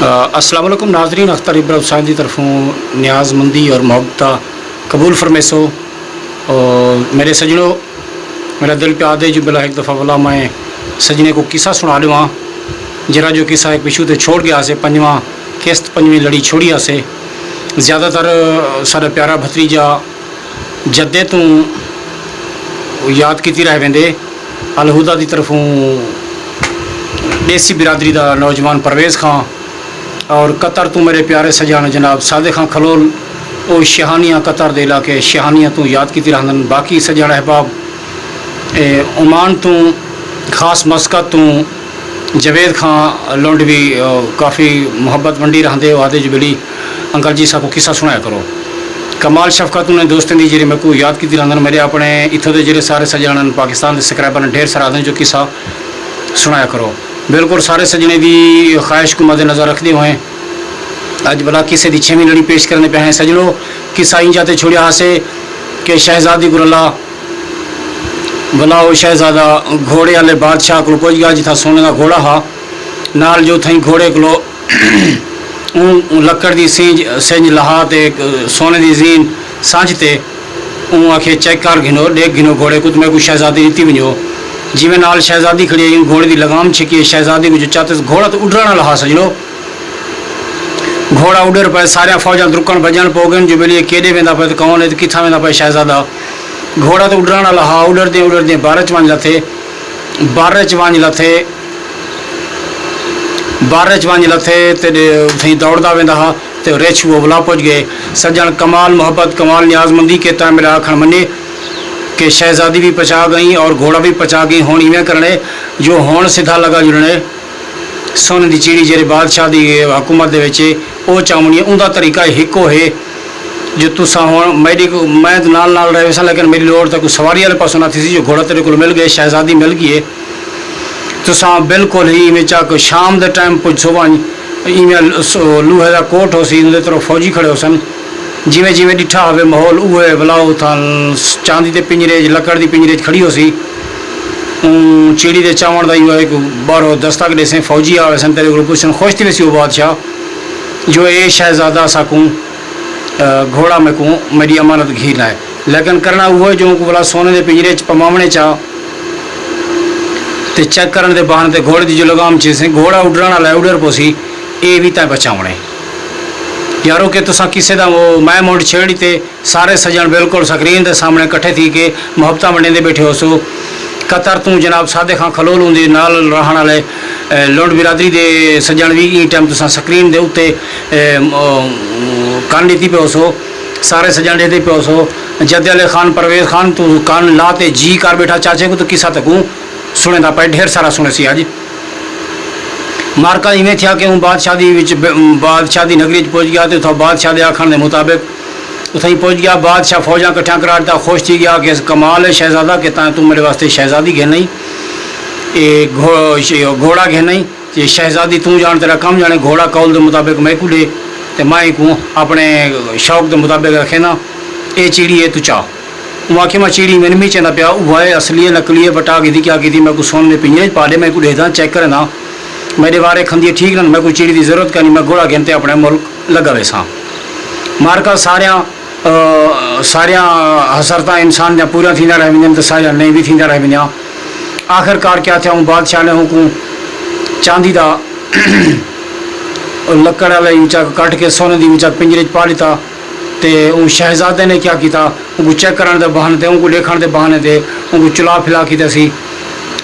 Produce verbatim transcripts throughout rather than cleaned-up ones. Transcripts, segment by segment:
السلام علیکم ناظرین، اختر ابر حسین دی طرفوں نیاز مندی اور محبت قبول فرمیسو۔ اور میرے سجنو، میرا دل پیا دے جو بلا ایک دفعہ ولا میں سجنے کو قصہ سنا لواں، جرا جو قصہ ایک پچھو تے چھوڑ گیا سے، پنجواں قسط، پنجویں لڑی چھوڑی آسے۔ زیادہ تر سارا پیارا بھتریجا جدے توں یاد کیتی رہ ویندے۔ الہدا دی طرفوں ڈیسی برادری دا نوجوان پرویز خان اور قطر توں میرے پیارے سجان جناب صادق خان کھلول، او شہانیاں، قطر دے علاقے شہانیاں توں یاد کیتی رہندن۔ باقی سجان احباب، اے، عمان توں، خاص مسقط توں جاوید خان لنڈ وی، آ، کافی محبت ونڈی رہندے۔ او آدھے جو بلی انکل جی ساکوں قصہ سنایا کرو۔ کمال شفقت انہیں دوستیں دی جڑی میکوں یاد کیتی رہندن۔ میرے اپنے اتھوں دے جڑے سارے سجن ہن، پاکستان دے سکرائبر ہن، ڈھیر سارا آدھن جو قصہ سنایا کرو۔ بالکل سارے سجنے دی خواہش کوں مد نظر رکھدے ہوئے اج بلا قصے دی چھویں لڑی پیش کرنے پہ ہیں۔ سجنو، قصہ اینجا تے چھوڑیا ہاسے کہ شہزادی گرلا بھلا او شہزادہ گھوڑے آلے بادشاہ کولوں پڄ ڳیا، جتھاں سونے دا گھوڑا ہا، نال جو تھئیں گھوڑے کولو اوں لکڑ دی سینج، سنج لہا تے سونے دی زین سنج تے اوں آکھے، "چیک کر گھنو، ݙیکھ گھنو گھوڑے کوں تے میکوں شہزادی ݙتی ونڄو۔" جیویں نال شہزادی کھڑی ہئی، اوں گھوڑے دی لگام چھکی، شہزادی کوں جو چاتے گھوڑا تے اݙرݨ آلا ہا سڄݨو۔ گھوڑا اݙر پئے، ساریاں فوجاں درکݨ بھڄݨ پو ڳئن جو ٻیلی اے کیݙے ویندا پئے تے کون اے تے کتھاں ویندا پئے شہزادہ۔ گھوڑا تے اݙرݨ آلا ہا، اݙردیں اݙردیں بار اچ ونڄ لتھے۔ بار اچ ونڄ لتھے، بار اچ ونڄ لتھے تے ݙے-، اتھائیں دوڑدا ویندا ہا تے رچھ او ولا پڄ ڳئے۔ سڄݨ کمال محبت، کمال نیاز مندی کہ تاں میݙا آکھݨ منڄے کہ شہزادی وی پچا ڳئیں اور گھوڑا وی پچا ڳئیں۔ ہݨ ایویں کرݨے جو ہݨ سدھا لڳا جلݨے۔ سن دی چیڑی جیڑھے بادشاہ دی حکومت دے وچ ہے، او چاوݨی ہے۔ اوندا طریقہ ہکو ہے جو تساں ہݨ میݙی کو-، میں تاں نال نال رہ ویساں، لیکن میݙی لوڑ تاں کوئی سواری والے پاسوں نہ تھیسی جو گھوڑا تیݙے کول مل ڳئے، شہزادی مل ڳئی ہے۔ تساں بالکل ہی ایویں چاک شام دے ٹائم پڄسو ونڄ، ایویں ل-، س-، لوہے دا کوٹ ہوسی، اوندے طرف فوجی کھڑے ہوسن۔ جیویں جیویں ݙٹھا ہووے ماحول اوہے ولا اتھاں چاندی دے پنجرے اچ، لکڑ دی پنجرے اچ کھڑی ہوسی۔ اوں چیڑی دے چاوݨ دا ایہو ہک ٻاہروں دستک ݙیسیں، فوجی آ ویسن، تیݙے کولوں پچھسن، خوش تھی ویسی او بادشاہ جو اے شہزادہ ساکوں، آ، گھوڑا میکوں میݙی امانت گھن آئے۔ لیکن کرݨا اوہے جو اونکوں ولا سونے دے پنجرے اچ پماوݨے چا تے چیک کرݨ دے بہانے تے گھوڑے دی جو لگام چیسیں، گھوڑا اݙرݨ آلا ہے، اݙر پوسی، اے وی تاں بچاوݨے۔ یارو کہ تساں قصے دا او میں منڈھ چھیڑ ݙتے، سارے سڄݨ بالکل سکرین دے سامݨے کٹھے تھی کے محبتاں ونڈیندے ٻیٹھے ہوسو۔ قطر توں جناب صادق خان کھلول اوندے نال رہݨ آلے، اے، لنڈ برادری دے سڄݨ وی ایں ٹائم تساں سکرین دے اتے، اے، م-، کن ݙتی پئے ہوسو۔ سارے سڄݨ ݙیہدے پئے ہوسو۔ جدے آلے خان پرویز خان توں کن لا تے جی کر ٻیٹھا چاچے کوں تاں قصہ تکوں سݨیندا پئے، ڈھیر سارا سݨیسی اڄ۔ مارکا ایویں تھیا کہ اوں بادشاہ دی وچ ب-، بادشاہ دی نگری اچ پڄ ڳیا تے اتھاں بادشاہ دے آکھݨ دے مطابق اتھائیں پڄ ڳیا۔ بادشاہ فوجاں کٹھیاں کرا ݙتا، خوش تھی ڳیا کہ کمال ہے شہزادہ کہ تاں توں میݙے واسطے شہزادی گھن آئیں، اے گھو-، ش-، گھوڑا گھن آئیں تے شہزادی توں ڄاݨ تیݙا کم ڄاݨے، گھوڑا قول دے مطابق میکوں ݙے تے میں اینکوں اپݨے شوق دے مطابق رکھینداں۔ اے چیڑی ہے توں چا۔ اوں آکھیا، میں چیڑی میں نمی چیندا پیا، اوہا ہے، اصلی ہے، نقلی ہے، وٹا کیتی، کیا کیتی، میکوں سونے دے پنجرے اچ پا ݙے، میں اینکوں ݙیہداں، چیک کرینداں۔ میݙے وارے کھندی ہے، ٹھیک نہ، میکوں چیڑی دی ضرورت کائنی، میں گھوڑا گھن تے اپݨے ملک لڳا ویساں۔ مارکا ساریاں، آ، ساریاں حسرتاں انسان دیاں پوریاں تھیندیاں رہ ویندین تے ساریاں نہیں وی تھیندیاں رہ ویندیاں۔ آخر کار کیا تھیا، اوں بادشاہ نے اونکوں چاندی دا لکڑ آلے اچا کڈھ کے سونے دی اچا پنجرے اچ پا ݙتا۔ تے اوں شہزادے نے کیا کیتا، اونکوں چیک کرݨ دے بہانے تے، اونکوں ݙیکھݨ دے بہانے تے اونکوں چلا پھلا کیتا سی۔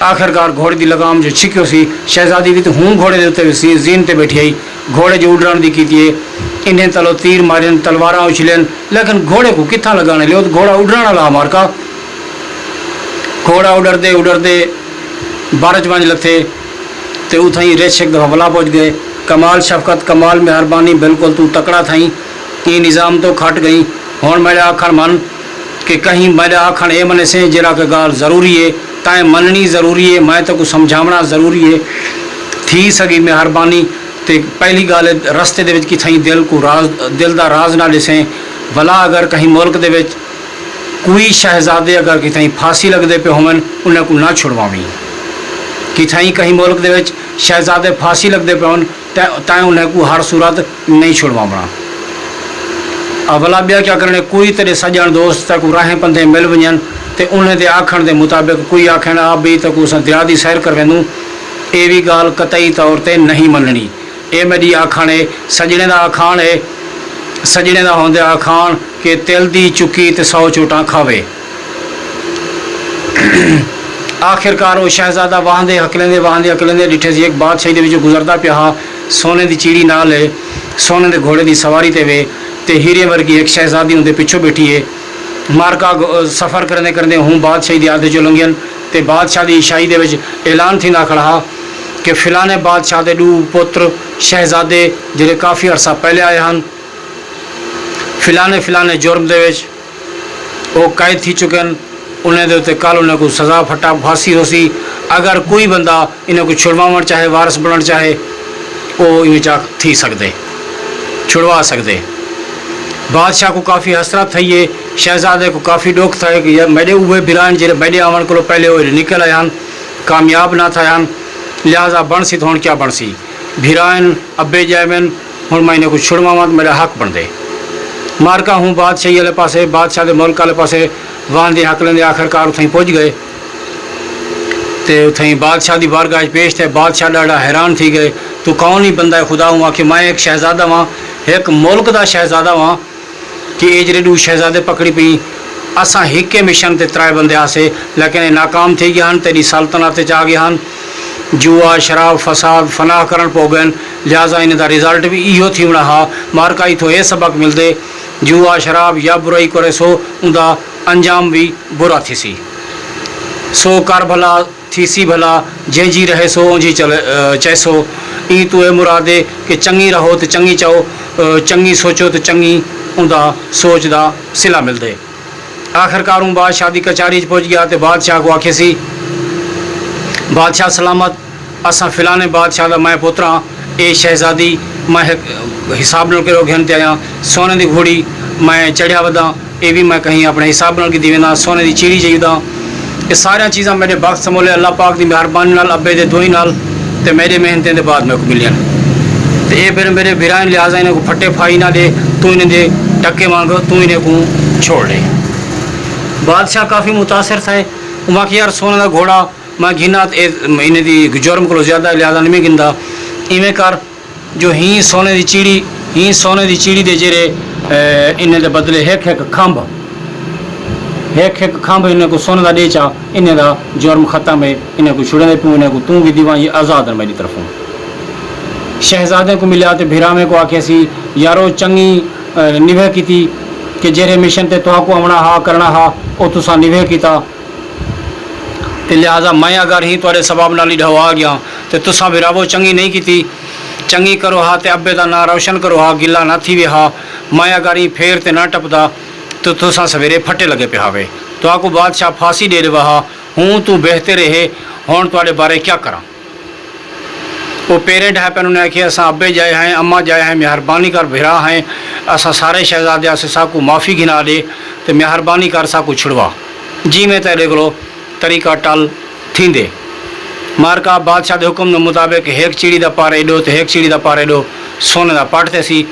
آخر کار گھوڑے دی لگام جو چھکیو سی، شہزادی وی تے ہوں گھوڑے دے اتے وی سی، زین تے ٻیٹھی ہئی۔ گھوڑے جو اݙرݨ دی کیتی ہے، انہیں تلو تیر مارین، تلواراں اچھلین، لیکن گھوڑے کوں کتھاں لڳاݨے لیو، گھوڑا اݙرݨ آلا ہا مارکا۔ گھوڑا اݙردے اݙردے بر اچ ونڄ لتھے تے اتھائیں رچھ ہک دفعہ ولا پڄ ڳئے۔ کمال شفقت، کمال مہربانی، بالکل توں تکڑا تھئیں، ایں نظام توں کھٹ ڳئیں۔ ہݨ میݙا آکھݨ من کہ کہیں میݙا آکھݨ اے منیسیں جیڑھا کہ ڳالھ ضروری اے، تائیں منݨی ضروری اے، میں تیکوں سمجھاوݨا ضروری اے۔ تھی سڳی مہربانی تے پہلی ڳالھ اے رستے دے وچ کتھائیں دل کوں راز، دل دا راز نہ ݙیسیں، ولا اگر کہیں ملک دے وچ کوئی شہزادے اگر کتھائیں پھاسی لڳدے پئے ہوون، انہاں کوں نہ چھڑواویں۔ کتھائیں کہیں ملک دے وچ شہزادے پھاسی لڳدے پئے ہون تیں انہیں کوں ہر صورت نئیں چھڑواوݨا۔ اولا ٻیا کیا کرݨے، کوئی تیݙے سڄݨ دوست تیکوں راہیں پندھے مل ونڄن تے انہیں دے آکھݨ دے مطابق کوئی آکھن، آ بئی تیکوں اساں دریا دی سیر کرویندوں، اے وی ڳالھ قطعی طور تے نئیں منݨی۔ اے میݙی آکھݨ اے، سڄݨے دا آکھاݨ اے، سڄݨے دا ہوندے آکھاݨ کہ تل دی چکی تے سو چوٹاں کھاوے۔ آخر کار او شہزادہ واہندے ہکلیندے واہندے ہکلیندے ݙٹھے سی ہک بادشاہی دے وچوں گزردا پیا ہا، سونے دی چیڑی نال اے، سونے دے گھوڑے دی سواری تے وے، تے ہیرے ورگی ہک شہزادی اوندے پچھوں ٻیٹھی اے۔ مارکا سفر کریندے کریندے ہوں بادشاہی دے آدھے چوں لنگھین تے بادشاہ دی عشائی دے وچ اعلان تھیندا کھڑا ہا کہ فلانے بادشاہ دے ݙو پتر شہزادے جیڑھے کافی عرصہ پہلے آئے ہن، فلانے فلانے جرم دے وچ او قید تھی چکن، انہیں دے اتے کل انہیں کوں سزا پھٹا پھاسی ہوسی۔ اگر کوئی بندہ انہیں کوں چھڑواوݨ چاہے، وارث بݨݨ چاہے، او ایویں چا تھی سڳدے، چھڑوا سڳدے۔ بادشاہ کوں کافی حسرت تھئی ہے، شہزادے کوں کافی ݙکھ تھئے کہ یار میݙے اوہے بھرا ہن جیڑھے میݙے آوݨ کولوں پہلے او نکل آئے ہن، کامیاب نہ تھئے ہن، لہذا بݨسی تاں ہݨ کیا بݨسی؟ بھرا ہن، ابے ڄائے ہن، ہݨ میں انہیں کوں چھڑواواں تاں میݙا حق بݨدے۔ مارکا ہوں بادشاہی آلے پاسے، بادشاہ دے ملک آلے پاسے واہندے ہکلیندے آخر کار اتھائیں پڄ ڳئے۔ تے اتھائیں بادشاہ دی بارگاہ اچ پیش تھئے۔ بادشاہ ݙاڈھا حیران تھی ڳئے، توں کون ای بندہ اے خدا؟ اوں آکھیے میں ہک شہزادہ واں، ہک ملک دا شہزادہ واں، کہ اے جیڑھے ݙو شہزادے پکڑی پئیں، اساں ہکے مشن تے ترائے بندے ہاسے، لیکن اے ناکام تھی ڳئے ہن، تیݙی سلطنت اچ آ ڳئے ہن۔ جوا، شراب، فساد، فنا کرݨ پو ڳئن، لہذا انہیں دا رزلٹ وی ایہو تھیوݨا ہا۔ مارکا اتھوں اے سبق ملدے، جوا، شراب یا برائی کریسو، اوندا انجام وی برا تھیسی۔ سو کر بھلا، تھیسی بھلا، جینجھی رہیسو اونجھی چل چیسو۔ ایں توں اے مراد اے کہ چنگی رہو تے چنگی چاؤ، چنگی سوچو تے چنگی اوندا سوچ دا صلہ ملدے۔ آخر کار اوں بادشاہ دی کچاری اچ پج گیا تے بادشاہ کوں آکھیسی، بادشاہ سلامت، اساں فلانے بادشاہ دا میں پتر ہاں، اے شہزادی میں ہک حساب نال کیرو گھن تے آیاں، سونے دی گھوڑی میں چڑھیا وداں، اے وی میں کہیں اپݨے حساب نال گھدی وینداں، سونے دی چیڑی چئی وداں۔ اے ساریاں چیزاں میݙے بخت سمولے اللہ پاک دی مہربانی نال، ابے دے دعائیں نال تے میݙے محنتیں دے بعد میکوں ملیاں۔ تے اے پھر میݙے بھرائیں، لہذا انہیں کوں پھٹے پھائی نہ ݙے، توں انہیں دے ٹکے وانگ توں انہیں کوں چھوڑ ݙے۔ بادشاہ کافی متاثر تھئے، اوں آکھیا یار سونے دا گھوڑا میں گھناں تے اے انہیں دی جرم کولوں زیادہ ہے، لہذا نئیں گھندا۔ ایویں کر جو ہی سونے دی چیڑی، ہی سونے دی چیڑی دے جیڑھے انہیں دے بدلے ہک ہک کھمب، ہک ہک کھمب انہیں کوں سونے دا ݙے چا، انہیں دا جرم ختم ہے، انہیں کوں چھڑیندے پیوں، انہیں کوں توں گھدی ونڄ، آزاد ہن میݙی طرفوں۔ شہزادیں کوں ملیا تے بھراویں کوں آکھیسی، یارو چنگی نوھے کیتی کہ جیڑھے مشن تے تہاکوں آوݨا ہا، کرݨا ہا، او تساں نوھے کیتا۔ تے لہذا میں اگر ہی تہاݙے سبب نال ای ݙھو آ ڳیاں تے تساں بھراوو چنگی نئیں کیتی۔ چنگی کرو ہا تے ابے دا ناں روشن کرو ہا، گلہ نہ تھیوے ہا۔ میں اگر ایں پھیر تے نہ ٹپدا تے تساں سویرے پھٹے لڳے پئے ہاوے۔ تہاکوں بادشاہ پھاسی ݙے ݙیوا ہا۔ ہوں توں بہتر ہے، ہݨ تہاݙے بارے کیا کراں؟ او پیریں ڈھائے پن، انہیں آکھیے، اساں ابے جائے ہیں، اماں جائے ہیں، مہربانی کر بھرا ہیں، اساں سارے شہزادے آسے ساکوں معافی گھنا ڈے تے مہربانی کر ساکوں چھڑوا، جیویں تیڈے کولو طریقہ ٹل تھیندے۔ مارکا بادشاہ دے حکم دے مطابق ہک چیڑی دا پر ایڈو تے ہک چیڑی دا پر ایڈو سونے دا پٹ تے سی۔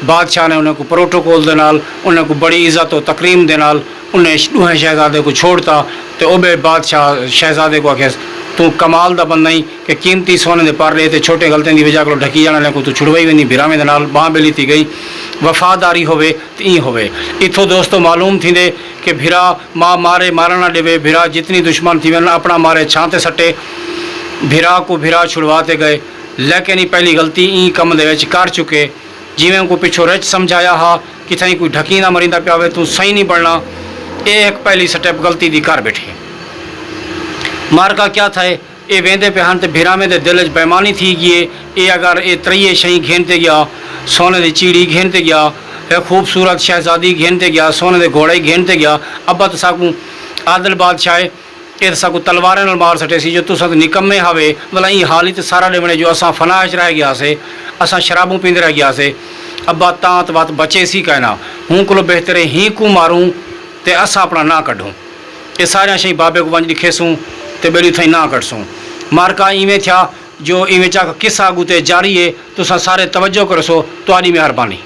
بادشاہ نے انہیں کوں پروٹوکول دے نال، انہیں کوں بڑی عزت و تکریم دے نال انہیں ݙوہیں شہزادے کوں چھوڑ تا تے او ٻئے بادشاہ شہزادے کوں آکھیس، توں کمال دا بندہ ہیں کہ قیمتی سونے دے پر ݙے تے چھوٹیں غلطیں دی وجہ کولو ڈھکیجݨ آلیاں کوں توں چھڑوائی ویندیں۔ بھراویں دے نال ٻانہہ ٻیلی تھی ڳئی۔ وفاداری ہووے تے ایں ہووے۔ اتھوں دوستو معلوم تھیندے کہ بھرا ماء مارے مارݨ نہ ݙیوے، بھرا جتنی دشمن تھیون اپݨا مارے چھاں تے سٹے۔ بھرا کوں بھرا چھڑوا تے ڳئے، لیکن ایں پہلی غلطی ایں کم دے وچ کر چکے۔ جیویں اونکوں پچھوں رچ سمجھایا ہا، کتھائیں کوئی ڈھکیندا مریندا پیا ہووے، توں سئیں نی بݨݨا۔ اے ہک پہلی سٹیپ غلطی دی کر ٻیٹھے۔ مارکا کیا تھئے، اے ویندے پئے ہن تے بھراویں دے دل اچ بےایمانی تھی ڳی اے۔ اے اگر اے تریہے شئیں گھن تے ڳیا، سونے دی چیڑی گھن تے ڳیا، ہک خوبصورت شہزادی گھن تے ڳیا، سونے دے گھوڑے گھن تے ڳیا، ابا تاں ساکوں عادل بادشاہ اے۔ اے تاں ساکوں تلواریں نال مار سٹیسی جو تساں تاں نکمے ہاوے، ولا ایں حال اچ سارا ݙیوݨے جو اساں فنا اچ رہ ڳیاسے، اساں شرابوں پیندے رہ ڳیاسے۔ ابا تاں ات وت بچیسی کائنا، ہوں کولو بہتر اے ہی کوں ماروں تے اساں اپݨا ناں کڈھوں۔ اے ساریاں شئیں بابے کوں ونڄ ݙکھیسوں تے ٻیلی اتھائیں ناں کڈھسوں۔ مارکا ایویں تھیا۔ جو ایویں چاک قصہ اگوں تے جاری ہے، تساں سارے توجہ کرسو، تہاݙی مہربانی۔